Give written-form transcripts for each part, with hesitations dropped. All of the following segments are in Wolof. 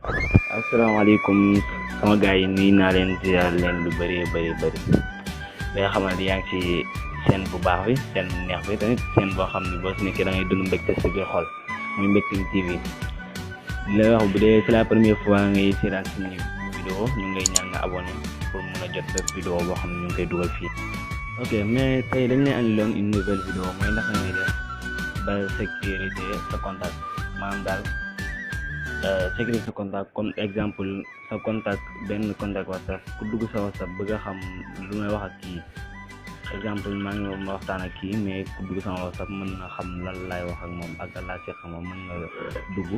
asalaamaaleykum sama gars yi nuyu naa leen ziar leen lu bëree bëri li nga xamante yaa ngi ci seen bu baax bi seen neex bi tamit seen boo xam ne boo si nekkee da ngay dund mbégte sa biir xol muy Mbectemi TV di la wax bu dee c'est la première fois ngay seetaan suñu vidéo ñu ngi lay ñaan nga abonné pour mën a jot bépp vidéo boo xam ne ñu ngi koy dugal fii. ok mais tey dañ lay andiloon une nouvelle vidéo mooy naka ngay def ba sécurité sa contact maanaam daal sécurité sa contact comme exemple sa contact benn contact WhatsApp ku dugg sa WhatsApp bëgg a xam lu may wax ak kii exemple maa ngi ma waxtaan ak kii mais ku dugg sama WhatsApp mën na xam lan laay wax ak moom ak laa seq moom mën nga dugg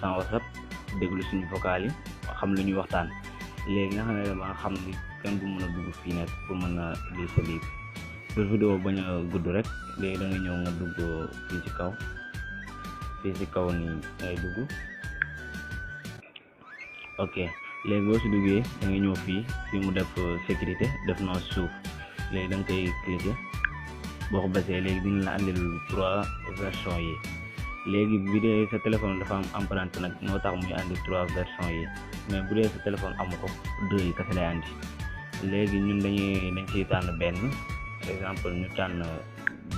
sama WhatsApp déglu suñu vocal yi xam lu ñuy waxtaan léegi nga xam ne dama xam ni kenn du mën a dugg fii nekk pour mën a lii sa lii pour vidéo bañ a gudd rek léegi da nga ñëw nga dugg fii ci kaw nii ngay dugg. ok léegi boo si duggee da nga ñëw fii mu def sécurité def na suuf léegi da nga koy cliquer boo ko basee léegi dina la andil 3 versions yi léegi bu dee sa téléphone dafa am empreinte nag moo tax muy andi 3 versions yi mais bu dee sa téléphone amu ko 2 yi kese lay andi léegi ñun dañ ciy tànn benn par exemple ñu tànn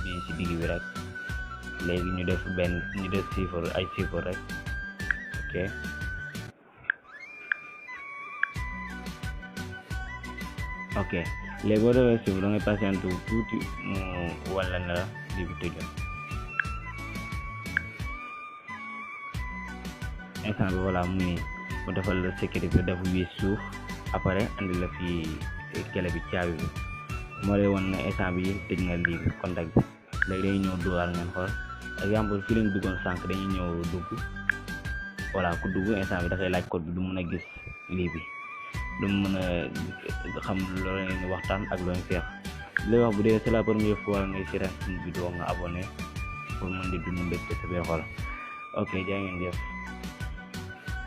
bii si digg bi rek léegi ñu def chiffre ay chiffre rek ok. ok léegi boo defee suuf da ngay patienté tuuti mu walla na la lii bi tëjoon instant bi voilà mu nii mu defal la sécurité def wii suuf après andi la fii kele bi caabi bi moo lay won na instant bi tëj nga lii bi contact bi léegi dañuy ñëw dugal ngeen xool exemple fii lañ duggoon sànq dañuy ñëw dugg voilà ku dugg instant bi dafay laaj code bi du mën a gis lii bi du mën a xam loo leen waxtaan ak loo leen seex li wax bu dee c'est la première fois ngay seetaan suñu vidéo nga abonné pour mën di dund mbégte sa biir xol ok jaa ngeen jëf.